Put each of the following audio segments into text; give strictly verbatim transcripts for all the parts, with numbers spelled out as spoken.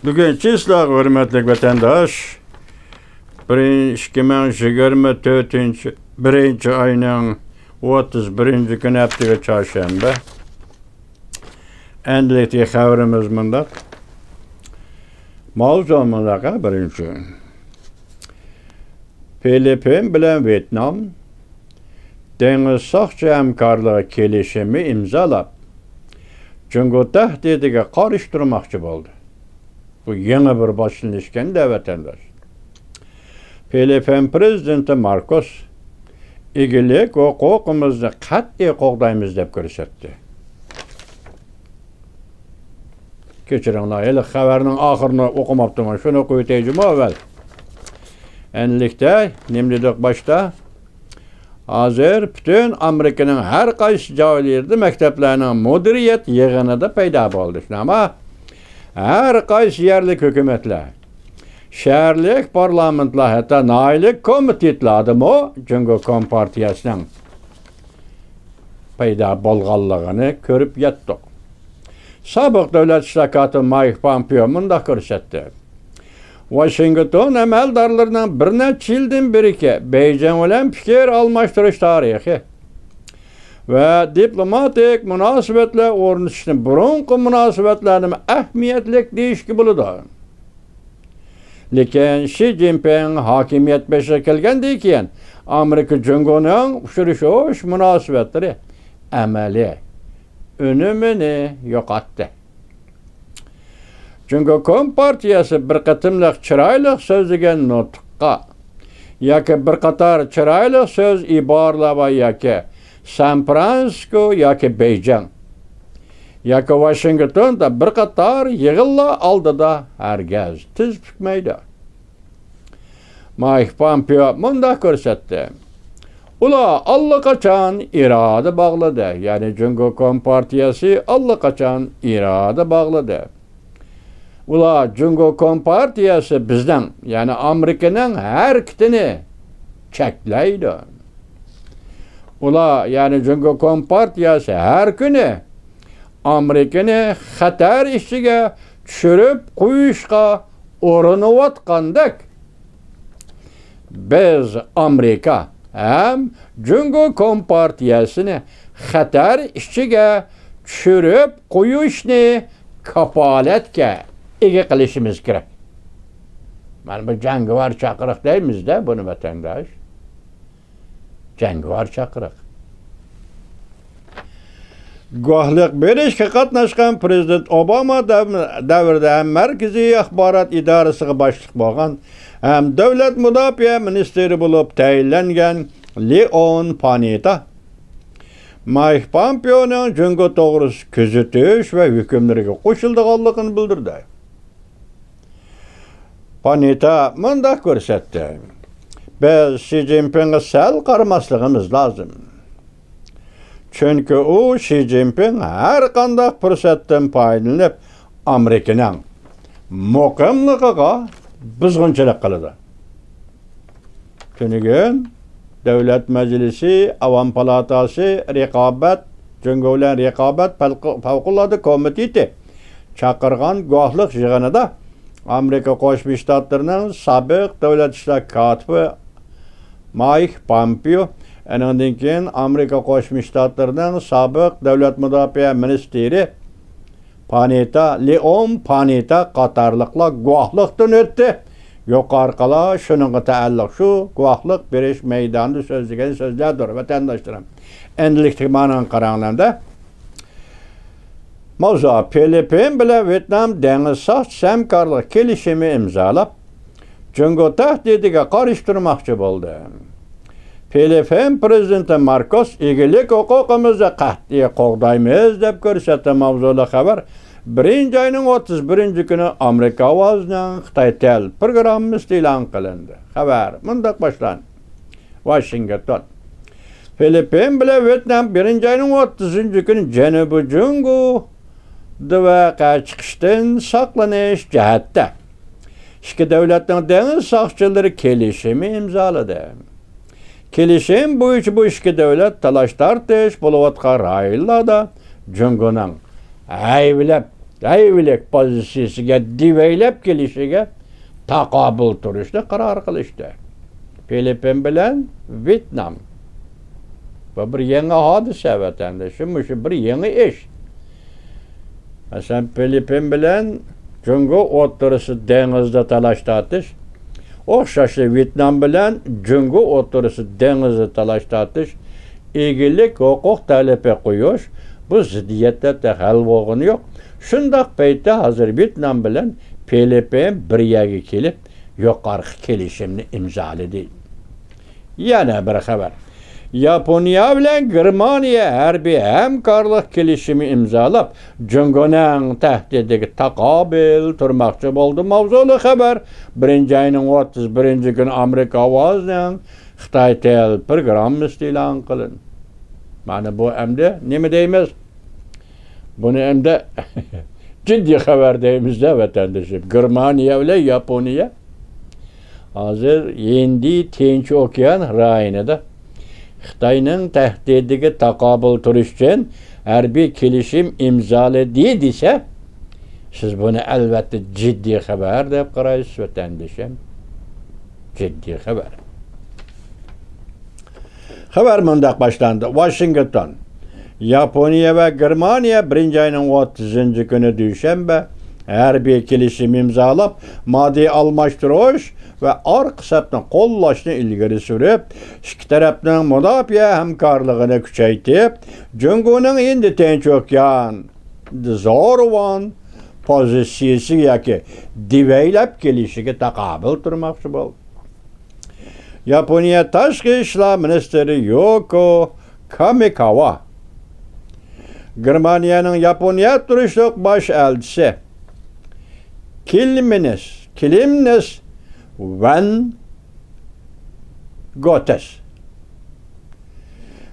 بۈگۈن چىسلاغا ھۆرمەتلىك ۋەتەنداش، بىرىنچى، ئىككى مىڭ يىگىرمە تۆتىنچى، بىرىنچى ئاينىڭ ئوتتۇز بىرىنچى كۈنى، ھەپتىگە چارشەنبە. ئەمدىلىكتىكى خەۋىرىمىز مۇنداق. ماۋزۇ مۇنداق، ھە، بىرىنچى. فىلىپپىن بىلەن ۋيېتنام دېڭىز ساقچى ھەمكارلىقى كېلىشىمى ئىمزالاپ، جۇڭگو تەھدىتىگە قارشى تۇرماقچى بولدى. بۇ يېڭى بىر باشلىنىش ئىكەن-دە، ۋەتەنداش. فىلىپپىن پىرېزىدېنتى ماركوس ئىگىلىك ھوقۇقىمىزنى قەتئىي قوغدايمىز دەپ كۆرسەتتى. كەچۈرۈڭلار، ھېلىقى خەۋەرنىڭ ئاخىرىنى ئوقۇماپتىمەن، شۇنى ئوقۇۋېتەي جۇمۇ ئەۋۋەل. ئەنلىكتە نېمە دېدۇق باشتا؟ ھازىر پۈتۈن ئامېرىكىنىڭ ھەر قايسى جايلىرىدا مەكتەپلەرنىڭ مۇدىرىيەت يىغىنىدا پەيدا بولدى. شۇنداقمۇ؟ ھەر قايسى يەرلىك ھۆكۈمەتلەر، شەھەرلىك پارلامېنتلار، ھەتتا ناھىيەلىك كومىتېتلاردىمۇ جۇڭگو كومپارتىيەسىنىڭ پەيدا بولغانلىقىنى كۆرۈپ يەتتۇق. سابىق دۆلەت ئىشلار كاتىپى مايك پامپېئو مۇنداق كۆرسەتتى. ۋاشىنگتون ئەمەلدارلىرىنىڭ بىر نەچچە يىلدىن بېرىكى بېيجىڭ بىلەن پىكىر ئالماشتۇرۇش تارىخى ۋە دىپلوماتىك مۇناسىۋەتلەر ئورنىتىشنى بۇرۇنقى مۇناسىۋەتلەرنىمۇ ئەھمىيەتلىك دېيىشكە بولىدۇ. لېكىن شى جىنپىڭ ھاكىمىيەت بېشىغا كەلگەندىن كېيىن، ئامېرىكا جۇڭگونىڭ ئۇچرىشىش مۇناسىۋەتلىرى ئەمەلىي ئۈنۈمىنى يوقاتتى. جۇڭگو كومپارتىيەسى بىر قېتىملىق چىرايلىق سۆزلىگەن نۇتۇققا ياكى بىر قاتار چىرايلىق سۆز ئىبارىلەر بار ياكى سان فرانسىسكو ياكى بېيجىڭ ياكى ۋاشىنگتوندا بىر قاتار يىغىنلار ئالدىدا ھەرگىز تىز پۈكمەيدۇ. مايك پامپېئو مۇنداق كۆرسەتتى. ئۇلار ئاللىقاچان ئىرادە باغلىدى، يەنى جۇڭگو كومپارتىيەسى ئاللىقاچان ئىرادە باغلىدى. ئۇلار جۇڭگو كومپارتىيەسى بىزنىڭ، يەنى ئامېرىكىنىڭ ھەرىكىتىنى چەكلەيدۇ. ئۇلار، يەنى جۇڭگو كومپارتىيەسى ھەر كۈنى ئامېرىكىنى خەتەر ئىچىگە چۈشۈرۈپ قويۇشقا ئۇرۇنۇۋاتقاندەك، بىز ئامېرىكا ھەم جۇڭگو كومپارتىيەسىنى خەتەر ئىچىگە چۈشۈرۈپ قويۇشنى كاپالەتكە ئىگە قىلىشىمىز كېرەك. مانا بۇ جەڭگىۋار چاقىرىق دەيمىز-دە بۇنى، ۋەتەنداش. جەڭگىۋار چاقىرىق. گۇۋاھلىق بېرىشكە قاتناشقان پىرېزىدېنت ئوباما دەۋ-، دەۋرىدە ھەم مەركىزىي ئاخبارات ئىدارىسىغا باشلىق بولغان ھەم دۆلەت مۇداپىئە مىنىستىرى بولۇپ تەيىنلەنگەن لېئون پانېتا مايك پامپېئونىڭ جۇڭگو توغرىسىدا كۆزىتىش ۋە ھۆكۈملىرىگە قوشۇلىدىغانلىقىنى بىلدۈردى. پانېتا مۇنداق كۆرسەتتى. بىز شى جىنپىڭغا سەل قارىماسلىقىمىز لازىم. چۈنكى ئۇ، شى جىنپىڭ، ھەر قانداق پۇرسەتتىن پايدىلىنىپ، ئامېرىكىنىڭ مۇقىملىقىغا بۇزغۇنچىلىق قىلىدۇ. تۈنۈگۈن دۆلەت مەجلىسى، ئاۋام پالاتاسى، رىقابەت، جۇڭگو بىلەن رىقابەت پەلقۇ-، پەۋقۇلئاددە كومىتېتى چاقىرغان گۇۋاھلىق يىغىنىدا ئامېرىكا قوشما شتاتلىرىنىڭ سابىق دۆلەت ئىشلار كاتىپى مايك پامپېئو، ئېنىڭدىن كېيىن ئامېرىكا قوشما شتاتلىرىنىڭ سابىق دۆلەت مۇداپىئە مىنىستىرى پانېتا، لېئون پانېتا قاتارلىقلار گۇۋاھلىقتىن ئۆتتى. يۇقىرىقىلار شۇنىڭغا تەئەللۇق شۇ گۇۋاھلىق بېرىش مەيدانىدا سۆزلىگەن سۆزلەردۇر، ۋەتەنداشلىرىم. ئەمدىلىكتىكى مانىڭى قاراڭلار-دە. ماۋزۇ: فىلىپپىن بىلەن ۋيېتنام دېڭىز ساقچىسى ھەمكارلىق كېلىشىمى ئىمزالاپ، جۇڭگو تەھدىتىگە قارشى تۇرماقچى بولدى. فىلىپپىن پىرېزىدېنتى ماركوس ئىگىلىك ھوقۇقىمىزنى قەتئىي قوغدايمىز دەپ كۆرسەتتى. ماۋزۇلۇق خەۋەر بىرىنچى ئاينىڭ ئوتتۇز بىرىنچى كۈنى ئامېرىكا ئاۋازىنىڭ خىتاي تېل پروگراممىسىدا ئېلان قىلىندى. خەۋەر مۇنداق باشلاندى. ۋاشىنگتون. فىلىپپىن بىلەن ۋيېتنام بىرىنچى ئاينىڭ ئوتتۇزىنچى كۈنى جەنۇبىي جۇڭگودا ۋەقە چىقىشتىن ساقلىنىش جەھەتتە ئىككى دۆلەتنىڭ دېڭىز ساقچىلىرى كېلىشىمى ئىمزالىدى. كېلىشىم بويىچە بۇ ئىككى دۆلەت تالاش-تارتىش بولۇۋاتقان رايونلاردا جۇڭگونىڭ ھەيۋىلەپ ھەيۋىلىك پوزىتسىيىسىگە دىۋەيلەپ كېلىشىگە تاقابىل تۇرۇشنى قارار قىلىشتى. فىلىپپىن بىلەن ۋيېتنام. بۇ بىر يېڭى ھادىسە، ۋەتەندىشىم، مۇشۇ بىر يېڭى ئىش. مەسىلەن، فىلىپپىن بىلەن جۇڭگو ئوتتۇرىسىدا دېڭىزدا تالاش تارتىش، ئوخشاشلا ۋيېتنام بىلەن جۇڭگو ئوتتۇرىسىدا دېڭىزدا تالاش تارتىش، ئىگىلىك ھوقۇق تەلىپى قويۇش، بۇ زىددىيەتلەر تېخى ھەل بولغىنى يوق. شۇنداق پەيتتە ھازىر ۋيېتنام بىلەن فىلىپپىن بىر يەرگە كېلىپ، يۇقىرىقى كېلىشىمنى ئىمزالىدى. يەنە بىر خەۋەر. ياپونىيە بىلەن گېرمانىيە ھەربىي ھەمكارلىق كېلىشىمى ئىمزالاپ، جۇڭگونىڭ تەھدىتىگە تاقابىل تۇرماقچى بولدى ماۋزۇلۇق خەۋەر. بىرىنچى ئاينىڭ ئوتتۇز بىرىنچى كۈنى ئامېرىكا ئاۋازىنىڭ خىتاي تېل پروگراممىسىدا ئېلان قىلىندى. مانا بۇ ئەمدى نېمە دەيمىز؟ بۇنى ئەمدى جىددىي خەۋەر دەيمىز-دە، ۋەتەندىشىم. گېرمانىيە بىلەن ياپونىيە ھازىر ھىندى تىنچ ئوكيان رايونىدا خىتاينىڭ تەھدىتىگە تاقابىل تۇرۇش ئۈچۈن ھەربىي كېلىشىم ئىمزالىدى دېسە، سىز بۇنى ئەلۋەتتە جىددىي خەۋەر دەپ قارايسىز، ۋەتەندىشىم. جىددىي خەۋەر. خەۋەر مۇنداق باشلاندى. ۋاشىنگتون. ياپونىيە ۋە گېرمانىيە بىرىنچى ئاينىڭ ئوتتۇزىنچى كۈنى دۈشەنبە ھەربىي كېلىشىم ئىمزالاپ، ماددىي ئالماشتۇرۇش ۋە ئارقا سەپنى قوللاشنى ئىلگىرى سۈرۈپ، ئىككى تەرەپنىڭ مۇداپىئە ھەمكارلىقىنى كۈچەيتىپ، جۇڭگونىڭ ھىندى تىنچ ئوكيان، زورۋان پوزىتسىيىسى ياكى دىۋەيلەپ كېلىشىگە تاقابىل تۇرماقچى بولدى. ياپونىيە تاشقى ئىشلار مىنىستىرى يوكو كامىكاۋا، گېرمانىيەنىڭ ياپونىيە تۇرۇشلۇق باش ئەلچىسى كىلمىنىس، كىلمنىس ۋان گوتېس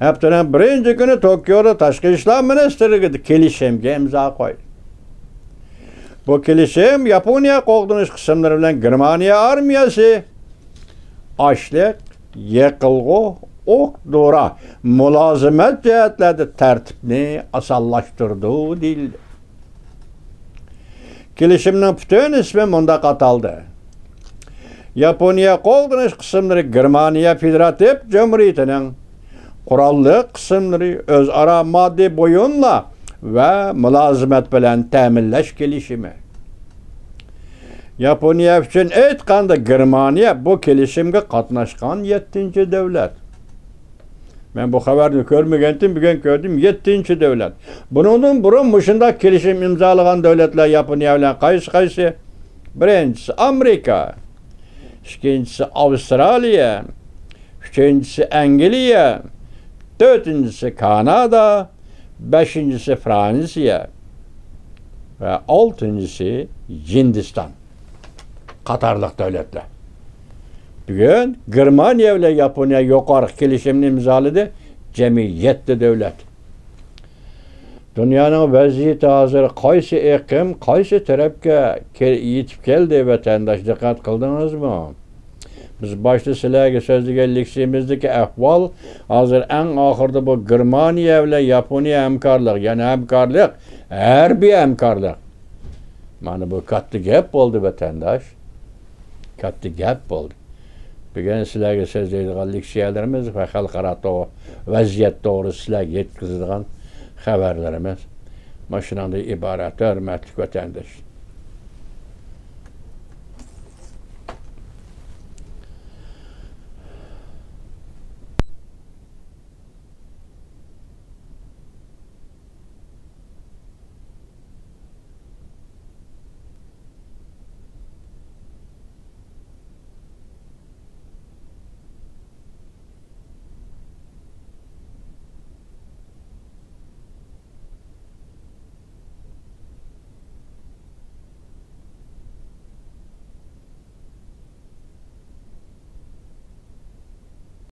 ھەپتىنىڭ بىرىنچى كۈنى توكيودا تاشقى ئىشلار مىنىستىرلىكىدە كېلىشىمگە ئىمزا قويدى. بۇ كېلىشىم ياپونىيە قوغدىنىش قىسىملىرى بىلەن گېرمانىيە ئارمىيەسى ئاشلىق، يېقىلغۇ، ئوق دورا، مۇلازىمەت جەھەتلەردە تەرتىپنى ئاسانلاشتۇرىدۇ دېيىلدى. كېلىشىمنىڭ پۈتۈن ئىسمى مۇنداق ئاتالدى: ياپونىيە قوغدىنىش قىسىملىرى گېرمانىيە فېدېراتىپ جۇمھۇرىيىتىنىڭ قوراللىق قىسىملىرى ئۆزئارا ماددىي بۇيۇملار ۋە مۇلازىمەت بىلەن تەمىنلەش كېلىشىمى. ياپونىيە ئۈچۈن ئېيتقاندا، گېرمانىيە بۇ كېلىشىمگە قاتناشقان يەتتىنچى دۆلەت. مەن بۇ خەۋەرنى كۆرمىگەنتىم، بۈگۈن كۆردۈم، يەتتىنچى دۆلەت. بۇنىڭدىن بۇرۇن مۇشۇنداق كېلىشىم ئىمزالىغان دۆلەتلەر ياپونىيە بىلەن قايسى قايسى؟ بىرىنچىسى ئامېرىكا، ئىككىنچىسى ئاۋسترالىيە، ئۈچىنچىسى ئەنگلىيە، تۆتىنچىسى كانادا، بەشىنچىسى فرانسىيە ۋە ئالتىنچىسى ھىندىستان قاتارلىق دۆلەتلەر. بۈگۈن گېرمانىيە بىلەن ياپونىيە يۇقىرىقى كېلىشىمنى ئىمزالىدى. جەمئىي يەتتە دۆلەت. دۇنيانىڭ ۋەزىيىتى ھازىر قايسى ئېقىم، قايسى تەرەپكە كە-، يېتىپ كەلدى، ۋەتەنداش، دىققەت قىلدىڭىزمۇ؟ بىز باشتا سىلەرگە سۆزلىگەن لېكسىيىمىزدىكى ئەھۋال ھازىر ئەڭ ئاخىرىدا بۇ گېرمانىيە بىلەن ياپونىيە ھەمكارلىق، يەنى ھەمكارلىق، ھەربىي ھەمكارلىق. مانا بۇ كاتتا گەپ بولدى، ۋەتەنداش. كاتتا گەپ بولدى. بۈگۈن سىلەرگە سۆزلەيدىغان لېكسىيەلىرىمىز ۋە خەلقئارا تو-، ۋەزىيەت توغرىسىدا سىلەرگە يەتكۈزىدىغان خەۋەرلىرىمىز مۇشۇنىڭدىن ئىبارەت، ھۆرمەتلىك ۋەتەنداش.